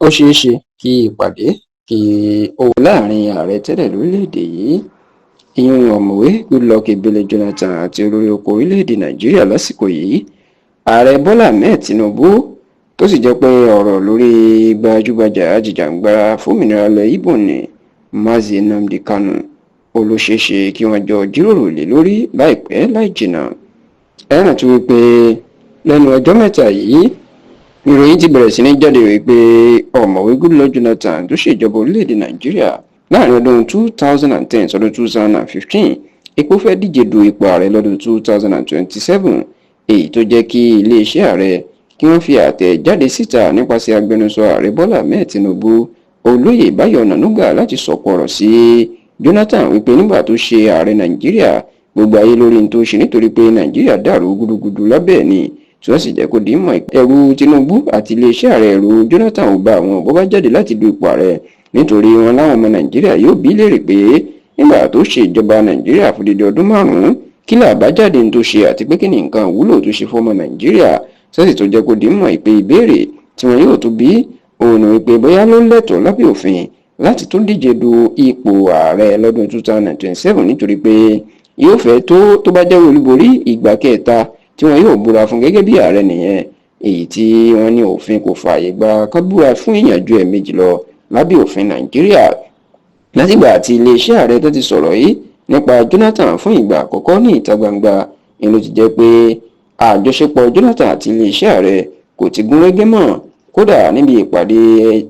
Ó ṣeé ṣe kí ìpàdé kí ó láàrin ààrẹ tẹ́lẹ̀ lórílẹ̀‐èdè yìí, ìyún Ọ̀mọ̀wé Goodluck Ebele Jonathan, àti olórí oko orílẹ̀‐èdè Nàìjíríà lásìkò yìí, Ààrẹ Bọ́lá Ahmed Tinubu, tó sì jẹ́ pé ọ̀rọ̀ lórí gbajúgbajà ajìjàǹgbara fómìnira ilẹ̀ Ìgbò ní Mazi Nnamdi Kanu ó ló ṣeé ṣe kí wọ́n jọ jíròrò lé lórí láìpẹ́ láì jìnnà. Ẹ rántí wípé lẹ́nu ọjọ́ mẹ́ta yìí, ìròyìn ti bẹ̀rẹ̀ sí ní jáde wípé Ọ̀mọ̀wé Goodluck Jonathan, tó ṣèjọba orílẹ̀-èdè Nàìjíríà láàrin ọdún 2010 sọdún 2015, ipò fẹ́ díje du ipò ààrẹ lọ́dún 2027, èyí tó jẹ́ kí iléeṣẹ́ ààrẹ kí wọ́n fi àtẹ̀jáde síta nípasẹ̀ agbẹnusọ Ààrẹ Bọ́lá Ahmed Tinubu, Olóyè Báyọ̀ Ọ̀nànúgà, láti sọ̀kò ọ̀rọ̀ sí Jonathan wípé nígbà tó ṣe ààrẹ Nàìjíríà, gbogbo ayé lórí ní tó ṣe, nítorí pé Nàìjíríà dàrú gúdúgúdú lábẹ́ ẹ̀ ni, tí wọ́n sì jẹ́ kó di mọ̀ ẹ̀rù Tinubu àti iléeṣẹ́ ààrẹ, ẹ̀rù Jonathan ò bá àwọn bó bá jáde láti du ipò ààrẹ, nítorí wọn láwọn ọmọ Nàìjíríà yóò bí léèrè pé nígbà tó ṣe ìjọba Nàìjíríà fún dídí ọdún 5, kí là àbájáde tó ṣe, àti pé kí ni nǹkan ìwúlò tó ṣe fọmọ Nàìjíríà. Sọ́sì tó jẹ́ kó di mọ̀ ìpè ìbéèrè tí wọn yóò tún bí òun ní wípé bóyá ló lẹ́tọ̀ọ́ lábẹ́ òfin láti tún díje du ipò ààrẹ lọ́dún 2027, nítorí pé yóò fẹ́ tó bá jáwé olúborí, ìgbà kẹta tí wọn yóò búra fún gẹ́gẹ́ bí ààrẹ nìyẹn, èyí tí wọ́n ní òfin kò fààyè gba ká búra fún èèyàn ju ẹ̀ẹ̀mejì lọ lábẹ́ òfin Nàìjíríà. Látìgbà tí iléeṣẹ́ ààrẹ tó ti sọ̀rọ̀ yìí nípa Jonathan fún ìgbà àkọ́kọ́ ní ìta gbangba ni ló ti jẹ́ pé àjọṣepọ̀ Jonathan àti iléeṣẹ́ ààrẹ kò ti gún régé mọ́. Kódà, níbi ìpàdé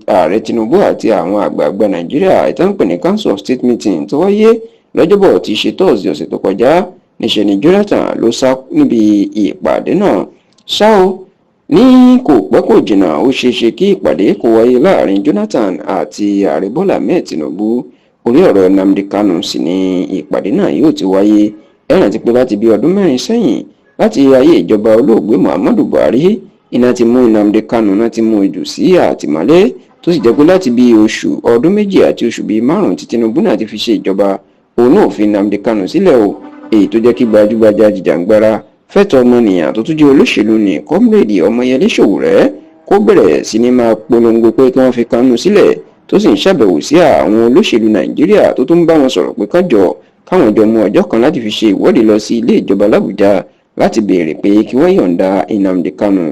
Ààrẹ Tinubu àti àwọn àgbààgbà Nàìjíríà ìtàn pè ní Council of State meeting tó wáyé lọ́jọ́bọ̀ tí í ṣe Thursday ọ̀sẹ̀ tó kọjá, níṣẹ́ ni Jonathan ló sá níbi ìpàdé náà. Ṣá o, ní kò pẹ́ kò jìnnà, ó ṣeé ṣe kí ìpàdé kó wáyé láàrin Jonathan àti Ààrẹ Bọ́lá Ahmed Tinubu. Orí ọ̀rọ̀ Nnamdi Kanu sì ni ìpàdé náà yóò ti wáyé. Ẹ rántí pé láti bí ọdún 4 sẹ́yìn, láti ayé ìjọba olóògbé Muhammadu Buhari, iná ti mú Nnamdi Kanu náà ti mú jù sí àtìmọ́lé, tó sì jẹ́ pé láti bí oṣù ọdún 2 àti oṣù bíi 5 tí Tinubu náà ti fi ṣe ìjọba, òun náà fi Nnamdi Kanu sílẹ̀ o, èyí tó jẹ́ kí gbajúgbajà jìjàǹgbara fẹ́tọ̀ ọmọnìyàn tó tún jẹ́ olóṣèlú ní Comrade Ọmọyẹlé Sowore kó bẹ̀rẹ̀ sí ní máa polongo pé kí wọ́n fi Kanu sílẹ̀, tó sì ń ṣàbẹ̀wò sí àwọn olóṣèlú Nàìjíríà, tó tún bá wọn sọ̀rọ̀ pé kájọ káwọn jọ mú ọjọ́ kan láti fi ṣe ìwọ́de lọ sí ilé ìjọba l'Àbújá láti béèrè pé kí wọ́n yọ̀ǹda Nnamdi Kanu.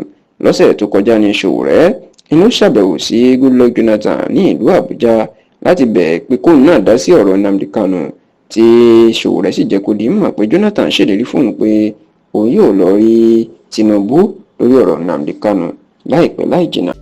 Lọ́sẹ̀ tó kọjá ní Sowore inú ṣàbẹ̀wò sí Goodluck Jonathan ní ìlú Àbújá láti bẹ̀ pé kóun náà dá sí ọ̀rọ̀ Nnamdi Kanu, tí Sowore sì jẹ́ kó di mọ̀ pé Jonathan ṣèlérí fóun pé òun yóò lọ rí Tinubu lórí ọ̀rọ̀ Nnamdi Kanu láìpẹ́ láì jìnnà.